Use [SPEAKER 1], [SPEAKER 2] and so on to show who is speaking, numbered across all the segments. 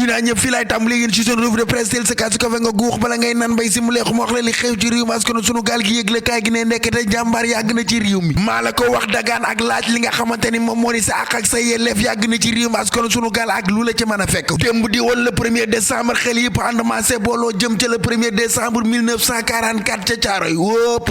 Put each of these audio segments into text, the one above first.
[SPEAKER 1] naa ñëpp fii laay tàmm léegi ci seen revue de presse tel sa kaasu kafe nga guux bala ngay naan mbay si mu leexu ma wax la li xew ci réew mi askanu sunu gaal gi yëgle kaay gi ne nekkate jàmbaar yàgg na ci réew mi maa la ko wax dagaan ak laaj li nga xamante ni moom moo di sa àq ak sa yelleef yàgg na ci réew mi askanu sunu gaal ak lu la ci mën a fekk démb di woon le 1er décembre xel yëpp àndmaase booloo jëm ca le 1er décembre 1944 ca Caaroy wóop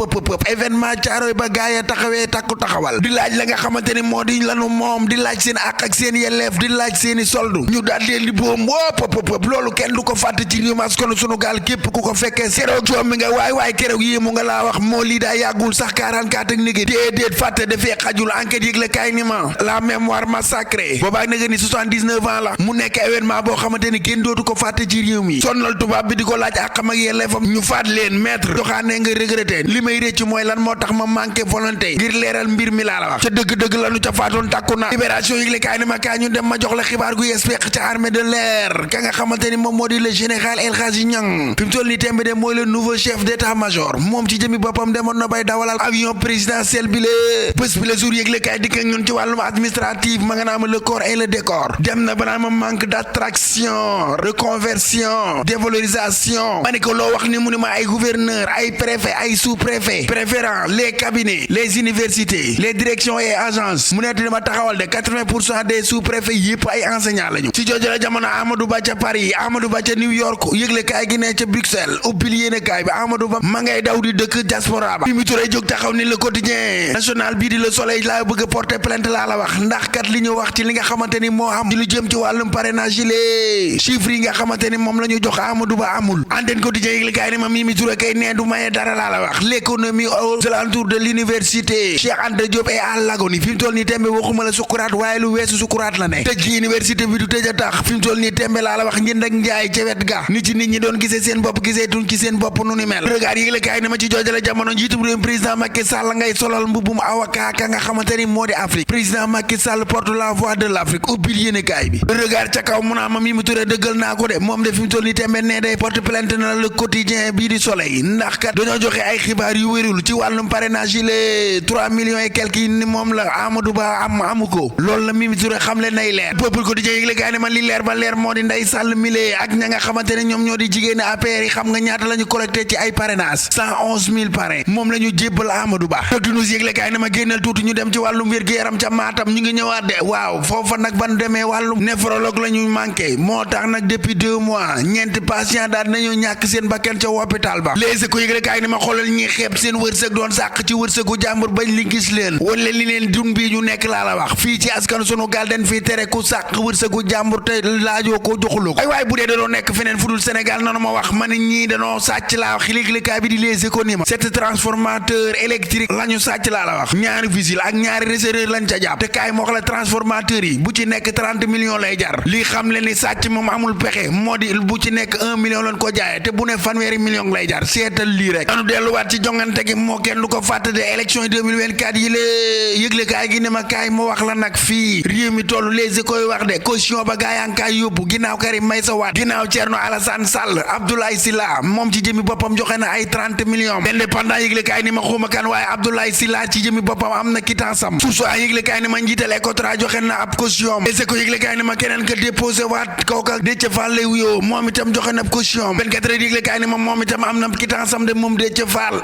[SPEAKER 1] événement Caaroy ba gaaya taxawee takku taxawal di laaj la nga xamante ni moo di lanu moom di laaj seen àq ak seen yelleef di laaj seeni soldu ñu daal leen di boom wóop loolu kenn du ko fàtte ci réew mi askanu sunu gaal képp ku ko fekkee keroog joom mi nga waay keroog yéemu nga laa wax moo lii daa yàggul sax 44 ak nigi déedéet fàtte dafee xajul enquête yëgle kaay ni ma la mémoire massacrée boobaak nag ni 79 ans la mu nekk événement boo xamante ni kenn dootu ko fàtte ci réew mi sonnal tubaab bi di ko laaj àqam ak yelleefam ñu faat leen maître doxaane nga regretté li may réccu mooy lan moo tax ma manqué volonté ngir leeral mbir mi laa la wax ca dëgg-dëgg lanu ca faatoon takku na libération yëgle kaay ni ma kaa ñu dem ma jox la xibaar gu yees peq ca armée de l'air ka nga xamante ni moom moo di le général El Hadji Niang fi mu toll nii tembe de mooy le nouveau chef d'état-major moom ci jëmi boppam demoon na bay dawalal avion présidentiel bi le bés bi le jour yëgle kaay dikk ak ñun ci wàllum administratif ma nga naa ma le corps et le décor dem na banaa ma manque d'attraction reconversion dévalorisation ma ne ko loo wax ni mu ni ma ay gouverneur ay préfet ay sous-préfet préférant les cabinets les universités les directions et agences mu nekk dama taxawal de 80% des sous-préfets yëpp ay enseignants lañu ci jooju la jamono Amadou Ba ca Paris Amadou Ba ca New York yëgle kaay gi ne ca Bruxelles ubbil yéene kaay bi Amadou Ba ma ngay daw di dëkk diaspora ba bi mu turee jóg taxaw ni le quotidien national bii di le soleil laa bëgg a porter plainte laa la wax ndax kat li ñu wax ci li nga xamante ni moo am ci lu jëm ci wàllum parrainage yi chiffres yi nga xamante ni moom la ñu jox Amadou Ba amul antenne quotidien yëgle kaay ni ma Mimi Touré kay nee du maye dara laa la wax l'économie aux alentours de l'université Cheikh Anta Diop et à l'agonie fi mu toll nii tembe waxuma la sukuraat waaye lu weesu sukuraat la ne tëj gi université bi du tëj a tax fi mu toll nii tembe laa la wax njënd ak njaay ca wet ga nit ñi doon gisee seen bopp gisee tuñ ci seen bopp nu ni mel regard yëgle kaay ni ma ci joojale jamono njiitum réew président Macky Sall ngay solal mbubbum avocat ka nga xamante ni moo di Afrique président Macky Sall porte la voix de l'Afrique ubbil yéene kaay bi regard ca kaw mu naa ma Mimi Touré dëggal naa ko de moom de fi mu toll nii tembe ne day porte plainte na le quotidien bii di soleil ndax kat dañoo joxe ay xibaar yu wérul ci wàllum parrainage yi les 3 millions et quelques yi ni moom la Amadou Ba amu ko loolu la Mimi Touré xam le nay leer peuple quotidien yëgle kaay ni ma li leer ba leer moo di Ndeye Sall mile ak ña nga xamante ne ñoom ñoo di jigéen APR yi xam nga ñaata la ñu collecté ci ay parrainage 111 000 parrain moom la ñu jébbal Amadou Ba dëgg nous yëgle kaay ni ma génnal tuuti ñu dem ci wàllum wér-gu-yaram ca Matam ñu ngi ñëwaat de waaw foofa nag ban demee wàllum néphrologue la ñu manqué moo tax nag depuis 2 mois ñeenti patient daal nañu ñàkk seen bakkan ca hôpital ba léegi ko yëgle kaay ni ma xoolal ñi xeeb seen wërsëg doon sàq ci wërsëgu jàmbur bañ li gis leen wan leen li leen dun bii ñu nekk laa la wax fii ci askan sunu gaal den fii tere ku sàq wërsëgu jàmbur te laajoo ko joxuloo ko ay waay bu dee danoo nekk feneen fu dul Sénégal nanu ma wax ma ne ñii danoo sàcc laa wax yëglekaay bi di Les Échos ni ma cet transformateur électrique la ñu sàcc laa la wax ñaari vigile ak ñaari receveur lañ ca jàpp te kaay moo wax la transformateur yi bu ci nekk 30 millions lay jar lii xam le ni sàcc moom amul pexe moo di bu ci nekk 1 million lañ ko jaayee te bu ne fanweeri million lay jar seetal lii rek anu delluwaat ci jongante gi moo kenn du ko fàtte de élection yi 2024 yi lée yëglekaay gi ne ma kaay moo wax la nag fii réew mi tollu Les Échos yi wax de caution ba gaayankaay yóbbu ginnaaw Karim Meïssa Wade ginnaaw Thierno Alassane Sall Abdoulaye Sylla moom ci jëmi boppam joxe na ay 30 millions l'Indépendant yëglekaay ni ma xuuma kan waaye Abdoulaye Sylla ci jëmi boppam am na quittance am Source A yëglekaay ni ma njiital Ecotra joxe na ab caution Les Échos yëglekaay ni ma keneen ka déposé waat kooka Déthié Fall lay wuyoo moom itam joxe na ab caution 24 heures yëglekaay ni ma moom itam am na quittance am de moom Déthié Fall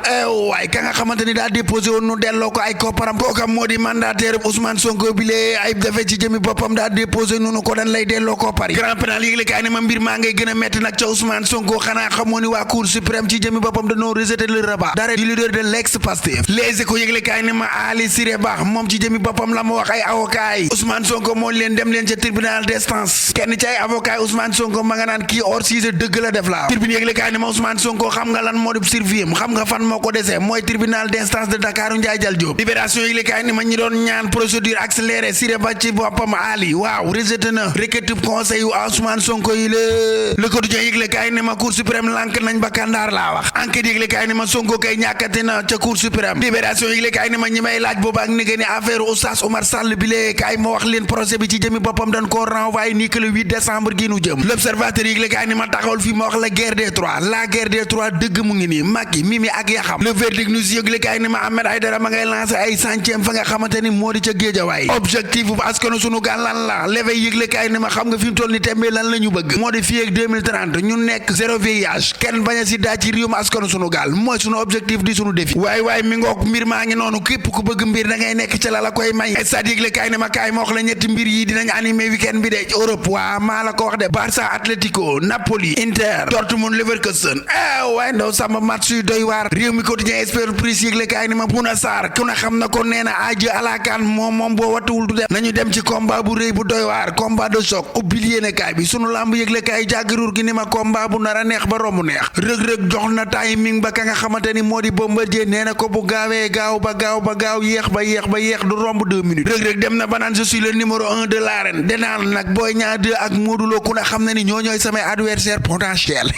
[SPEAKER 1] waay ka nga xamante ni daa déposé woon nu delloo ko ay kopparam kooka moo di mandataire Ousmane Sonko bi lee ay defe ci jëmi boppam daa déposé nunu ko dan lay delloo koppar yi grand pénal yëglekaay ni ma mbir maa ngay gën a metti nag ca Ousmane Sonko xanaa xamoo ni waa Cour suprême ci jëmi boppam dañoo rejeté le rabat d'arrêt du leader de l'ex-Pastef Les Échos yëglekaay ni ma Ali Siré Ba moom ci jëmi boppam la ma wax ay avocat yi Ousmane Sonko moo leen dem leen ca tribunal d'instance kenn ci ay avocat yi Ousmane Sonko ma nga naan kii hors sujet dëgg la def la tribune yëglekaay ni ma Ousmane Sonko xam nga lan moo di survie xam nga fan moo ko desee mooy tribunal d'instance de Dakar Ndiaye Dial Diop libération yëglekaay ni ma ñi doon ñaan procédure accélérée Siré Ba ci boppam Ali waaw rejeté na requête conseil yu Ousmane Sonko yi le quotidien yëglekaay ni ma Cour suprême lànk nañ ba kandaar laa wax enquête yëglekaay ni ma Sonko kay ñàkkati na ca Cour suprême libération yëglekaay ni ma ñi may laaj booba ak ni ni affaire Oustaz Oumar Sall bi lee kaay ma wax leen procès bi ci jëmi boppam dañ koo renvoyé ni que le 8 décembre gi nu jëm l'observateur yëglekaay ni ma taxawal fii ma wax la guerre des trois dëgg mu ngi nii Macky Mimi ak Yaxam le verdict nous yëglekaay ni ma Ahmed Aïdara ma ngay lancé ay centième fa nga xamante ni moo di ca Géejawaay objectif bu askanu sunu gaal lan la l'éveil yëglekaay ni ma xam nga fi mu toll ni tembe lëmbee lan la ñu bëgg moo di fii ak 2030 ñu nekk zéro VIH kenn bañ a sida ci réewum askanu sunu gaal mooy sunu objectif di sunu défi waay mi ngoog mbir maa ngi noonu képp ku bëgg mbir da ngay nekk ca la koy may stade yëgle kaay ne ma kaay ma wax la ñetti mbir yi dinañ animé week-end bi de Europe waa maa la ko wax de Barça Atlético Napoli Inter Dortmund Leverkusen waaye ndaw sama match yu doy waar réew mi quotidien espère prise yëgle kaay ne ma Bouna Sarr ku na xam na ko nee na aji alakaan moom boo wattuwul du dem nañu dem ci combat bu rëy bu doy waar combat de choc ubbil yéene kaay bi sunu lamb yëgle kaay jàggaruur gi ni ma combat bu nar a neex ba romb neex rëg-rëg jox na timing ba ka nga xamante ni moo di Bombardier nee na ko bu gaawee gaaw yéex du romb 2 minutes rëg-rëg dem na ba naan je suis le numéro 1 de l'arène denaan nag Boy Niang 2 ak Modou Lo ku ne xam na ni ñooy samay adversaire potentiel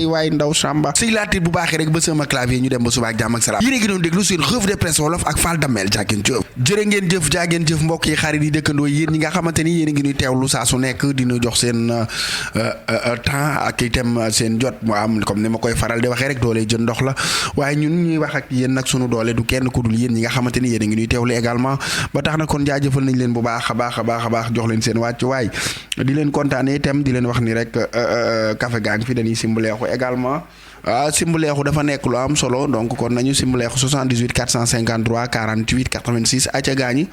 [SPEAKER 1] waaye ndaw Samba si laati bu baaxee rek ba sama clavier ñu dem ba suba ak jàmm ak salaam yéen a ngi doon déglu sur revue de presse wolof ak Fall Damel jàggeen jëf jërë ngeen jëf mbokk yi xarit yi dëkkandoo yéen ñi nga xamante ni yéen a ngi ñuy teewlu saa su nekk dina jox seen temps ak itam seen jot mu am comme ni ma koy faral di waxee rek doole jën ndox la waaye ñun ñuy wax ak yéen nag sunu doole du kenn ku dul yéen ñi nga xamante ni yéen a ngi ñuy teewlu également ba tax na kon jaajëfal nañ leen bu baax a baax jox leen seen wàccu waay di leen kontaane itam di leen wax ni rek café gang fi dañuy simbuleexu également simbuleexu dafa nekk lu am solo donc kon nañu simbuleexu 78 453 48 86 aca gaañi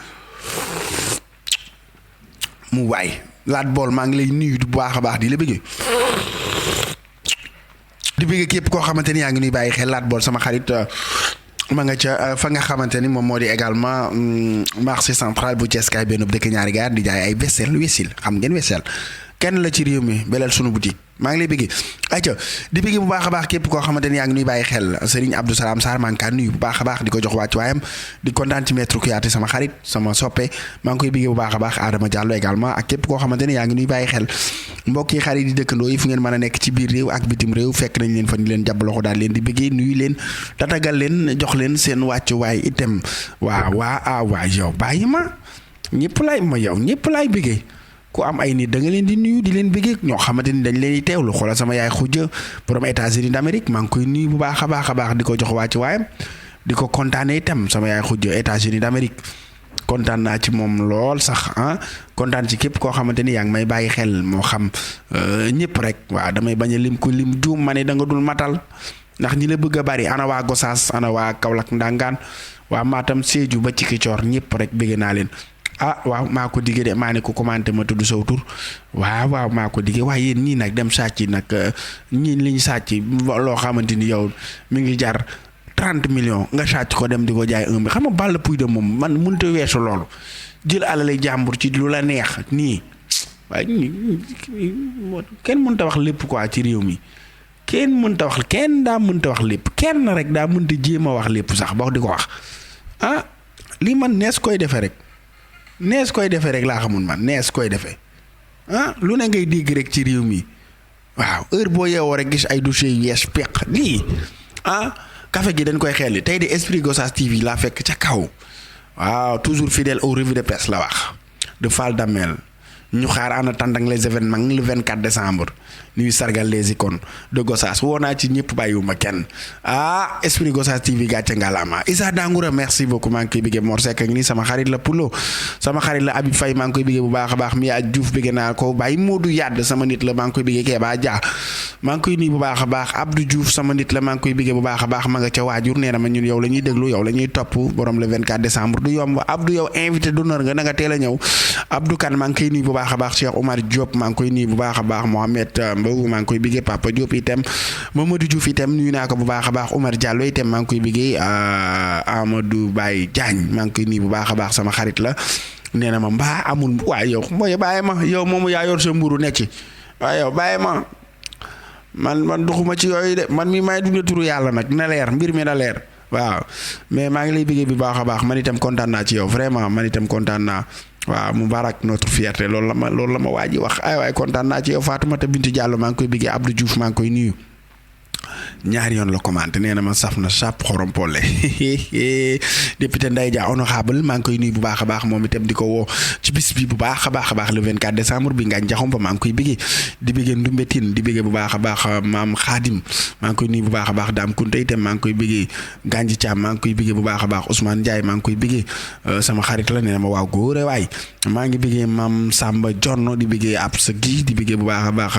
[SPEAKER 1] mu waay laat bool maa ngi lay nuyu bu baax a baax di la bëggee képp koo xamante ni yaa ngi nuy bàyyi xel laat bool sama xarit ma nga ca fa nga xamante ni moom moo di également marché central bu Thiès kaay benn dëkk ñaari gaar di jaay ay wesil xam ngeen wesil kenn la ci réew mi belal sunu boutique maa ngi lay bëggee ayca di bëggee bu baax a baax képp koo xamante ni yaa ngi nuy bàyyi xel Serigne Abdou Salam Sarr maa ngi kaa nuyu bu baax a baax di ko jox wàccu waayam di kontaan ci maître Kouyaté sama xarit sama soppe maa ngi koy bëggee bu baax a baax Adama Diallo également ak képp koo xamante ni yaa ngi nuy bàyyi xel mbokk yi xarit yi dëkkandoo yi fu ngeen mën a nekk ci biir réew ak bitim réew fekk nañ leen fa ni leen jàpp loxo daal leen di bëggee nuyu leen tatagal leen jox leen seen wàccu waay itam waa yow bàyyi ma ñëpp laay bëggee ku am ay nit da nga leen di nuyu di leen bëggee ñoo xamante ni dañ leen di teewlu xoolal sama yaay xujja borom États-Unis d'Amérique maa ngi koy nuyu bu baax a baax di ko jox wàcc waayam di ko kontaane itam sama yaay xujja États-Unis d'Amérique kontaan naa ci moom lool sax kontaan ci képp koo xamante ni yaa ngi may bàyyi xel moo xam ñëpp rek waaw damay bañ a lim ko lim juum ma ne da nga dul matal ndax ñi la bëgg a bari ana waa Gosaas ana waa Kaolack Ndangaan waa Matam Sédhiou ba ci Kicoor ñëpp rek bëgg naa leen waaw maa ko diggee de maa ne ko commenté ma tudd saw tur waaw maa ko diggee waaye yéen ñii nag dem sàcc nag ñii li ñu sàcc loo xamante ni yow mi ngi jar 30 millions nga sàcc ko dem di ko jaay 1 bi xam nga Balla Pouye de moom man mënut a weesu loolu jël alal jàmbur ci lu la neex nii waaye kenn mënut a wax lépp quoi ci réew mi kenn daa mënut a wax lépp kenn rek daa mënut a jéem a wax lépp sax ba di ko wax lii man nees koy defee rek laa xamul man nees koy defee lu ne ngay dégg rek ci réew mi waaw heure boo yeewoo rek gis ay dossiers yu yees peq lii café gi dañ koy xelli tey de Esprit Gossas TV laa fekk ca kaw waaw toujours fidèle aux revues de presse la wax de Fall Damel ñu xaar en attendant les événements le 24 décembre ñuy sargal les icônes de Gossas woo naa ci ñëpp bàyyiwuma kenn Esprit Gossas TV gàcce ngalaama Issa Dangoura merci beaucoup maa ngi koy bëggee Mor Seck ngi sama xarit la Pulo sama xarit la Habib Faye maa ngi koy bëggee bu baax a baax Mia Diouf bëggee naa ko Baye Modou Yadd sama nit la maa ngi koy bëggee Keba Dia maa ngi koy nuyu bu baax a baax Abdou Diouf sama nit la maa ngi koy bëggee bu baax a baax ma nga ca waajur nee na ma ñun yow la ñuy déglu yow la ñuy topp borom le 24 décembre du yomb Abdou yow invité d'honneur nga na nga teel a ñëw Abdou Kane maa ngi koy nuyu bu baax a baax Cheikh Omar Diop maa ngi koy nuyu bu baax a baax Mohamed Mbow maa ngi koy bëggee Papa Diop itam Mamadou Diouf itam nuyu naa ko bu baax a baax Omar Diallo itam maa ngi koy bëggee Amadou Baye Diagne maa ngi koy nuyu bu baax a baax sama xarit la nee na ma mbaa amul waaye yow mooy bàyyi ma yow moomu yaa yor sa mburu nekk ci waaye yow bàyyi ma man duxuma ci yooyu de man mi may dund turu yàlla nag na leer mbir mi na leer waaw mais maa ngi lay bëggee bu baax a baax man itam kontaan naa ci yow vraiment man itam kontaan naa waaw Moubarak notre fierté loolu la ma waa ji wax ay waay kontaan naa ci yow Fatoumata Bintou Diallo maa ngi koy bëggee Abdou Diouf maa ngi koy nuyu ñaari yoon la commenté nee na ma saf na sap xorom polle député Ndeye Dia honorable maa ngi koy nuyu bu baax a baax moom itam di ko woo ci bis bi bu baax a baax le 24 décembre bi Ngagne Diakhoumpa maa ngi koy bëggee di bëggee Ndoumbétine di bëggee bu baax a baax maam Khadim maa ngi koy nuyu bu baax a baax Dame Kounta itam maa ngi koy bëggee Ganji Thiam maa ngi koy bëggee bu baax a baax Ousmane Ndiaye maa ngi koy bëggee sama xarit la nee na ma waaw góore waay maa ngi bëggee maam Samba Jonno di bëggee Absa Guy di bëggee bu baax a baax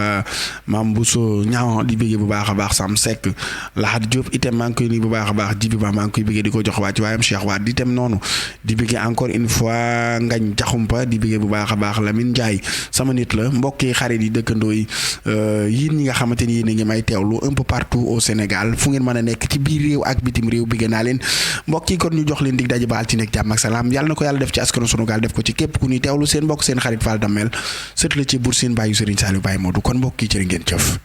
[SPEAKER 1] maam Bousso Ñaaw di bëggee bu baax a baax Sam Seck Lahad Diop itam maa ngi koy nuyu bu baax a baax Jibi Ba maa ngi koy bëggee di ko jox wàcc waayam Cheikh Wade di itam noonu di bëggee encore une fois Ngagne Diakhoumpa di bëggee bu baax a baax Lamine Ndiaye sama nit la mbokki xarit yi dëkkandoo yi yéen ñi nga xamante ni yéen a ngi may teewlu un peu partout au Sénégal fu ngeen mën a nekk ci biir réew ak bitim réew bëgg naa leen mbokk yi kon ñu jox leen dig daje baal ci nekk jàmm ak salaam yàlla na ko yàlla def ci askanu sunu gaal def ko ci képp ku ñuy teewlu seen mbokk seen xarit Fall Damel sët la ci Bour Sine bàyyi Serigne Saliou Baye Modou kon mbokk yi jërë ngeen jëf